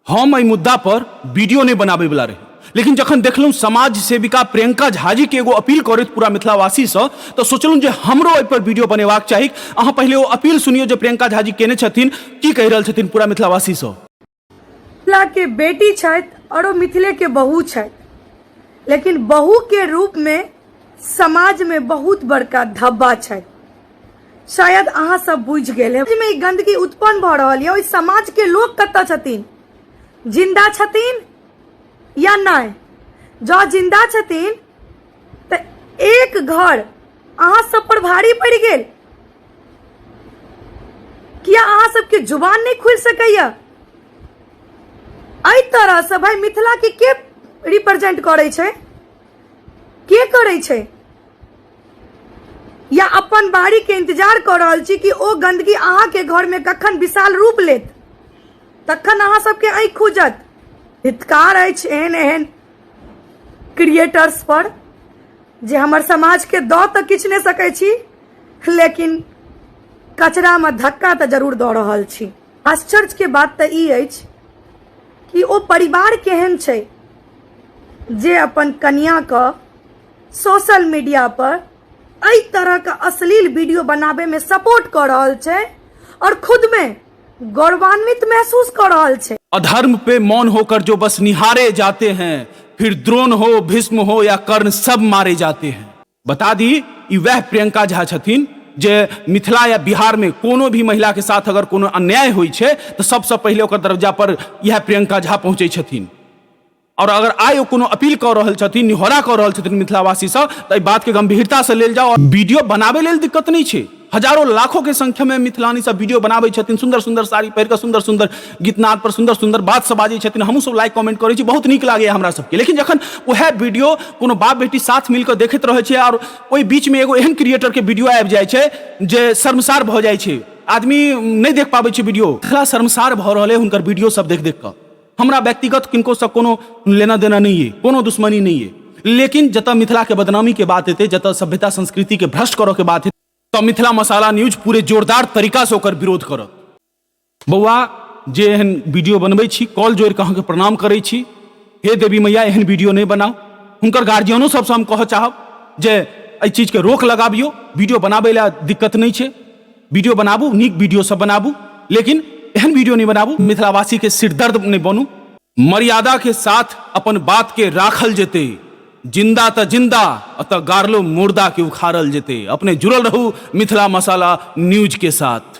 हम एहि मुद्दा पर वीडियो नहि बनाबै वला रही, लेकिन जखन देखलहुँ समाज सेविका प्रियंका झाजी के एगो अपील करैत पूरा मिथिलावासीसँ, तऽ सोचलहुँ जे हमरो एहि पर वीडियो बनेबाक चाही। अहाँ पहिले ओ अपील सुनियौ जे प्रियंका झाजी केने छथिन, की कहि रहल छथिन पूरा मिथिलावासीसँ। मिथिला के बेटी छथि और ओ मिथिले के बहू छथि, लेकिन बहू के रूप में समाज में बहुत बड़का धब्बा छथि। शायद अहाँ सब बुझि गेल हेबै। में ई गंदगी उत्पन्न भऽ रहल यऽ, ओहि समाज के लोक कतऽ छथिन? जिंदा छथिन या नहि? जँ जिंदा छथिन तऽ एक घर अहाँ सब पर भारी पड़ि गेल। किया अहाँ सबके जुबान नहि खुलि सकैया एहि तरहसँ? भाई, मिथिला के के रिप्रेजेंट करै छै? के करै छै? या अपन बारी के इंतजार कऽ रहल छी कि ओ गंदगी अहाँके घर में कखन विशाल रूप लेत, तखन अहाँ सबके आँखि खुजत? धिक्कार अछि एहन एहन क्रिएटर्स पर, जे हमर समाज के दऽ तऽ किछु नहि सकै छी, लेकिन कचरा में धक्का तऽ जरूर दऽ रहल छी। आश्चर्य के बात तऽ ई अछि कि ओ परिवार केहन छै जे अपन कनिया के सोशल मीडिया पर एहि तरह के अश्लील वीडियो बनाबे में सपोर्ट कऽ रहल छै और खुद में गौरवान्वित महसूस कऽ रहल छै। अधर्म पे मौन होकर जो बस निहारे जाते हैं, फिर द्रोण हो, भीष्म हो या कर्ण, सब मारे जाते हैं। बता दी, ई वएह प्रियंका झा छथिन जे मिथिला या बिहार में कोनो भी महिला के साथ अगर कोनो अन्याय होइ छै तऽ सबसँ पहिले ओकर दरवाजा पर इएह प्रियंका झा पहुँचै छथिन। और अगर आइ ओ कोनो अपील कऽ रहल छथिन, निहोरा कऽ रहल छथिन मिथिलावासीसँ, तऽ एहि बातके गंभीरतासँ लेल जाउ। और वीडियो बनाबै लेल दिक्कत नहि छै। हजारों लाखों के संख्या में मिथिलानी सब वीडियो बनाबै छथिन, सुंदर सुंदर साड़ी पहिर कऽ, सुंदर सुंदर गीतनाद पर सुंदर सुंदर बात सब बाजै छथिन। हमहूँ सब लाइक कमेंट करै छी, बहुत नीक लागैए हमरा सबके। लेकिन जखन वएह वीडियो कोनो बाप बेटी साथ मिल कऽ देखैत रहै छै आओर ओहि बीचमे एगो एहन क्रिएटरके वीडियो आबि जाइ छै जे शर्मसार भऽ जाइ छै आदमी, नहि देख पाबै छै वीडियो। मिथिला शर्मसार भऽ रहल है हुनकर वीडियो सब देख देख कऽ। हमरा व्यक्तिगत किनको कोनो लेना देना नहीं है, कोनो दुश्मनी नहीं है, लेकिन जतऽ मिथिला के बदनामी के बात हेतै, जतऽ सभ्यता संस्कृति के भ्रष्ट करऽ के बात हेतै, तऽ मिथिला मसाला न्यूज पूरे जोरदार तरीका से ओकर विरोध करत। बौआ, जे एहन वीडियो बनबै छी, कॉल जोड़ि कऽ अहाँके प्रणाम करै छी। हे देवी मैया, एहन वीडियो नहि बनाउ। हुनकर गार्जियनो सबसँ हम कहऽ चाहब जे एहि चीजके रोक लगाबियौ। वीडियो बनाबै लए दिक्कत नहि छै, वीडियो बनाबू, नीक वीडियो सब बनाबू, लेकिन एहन वीडियो नहि बनाबू, मिथिलावासी के सिरदर्द नहि बनू। मर्यादा के साथ अपन बात के राखल जेतै, जिंदा तऽ जिंदा, अतः गारलो मुर्दा के उखाड़ल जेतै। अपने जुड़ल रहू मिथिला मसाला न्यूज के साथ।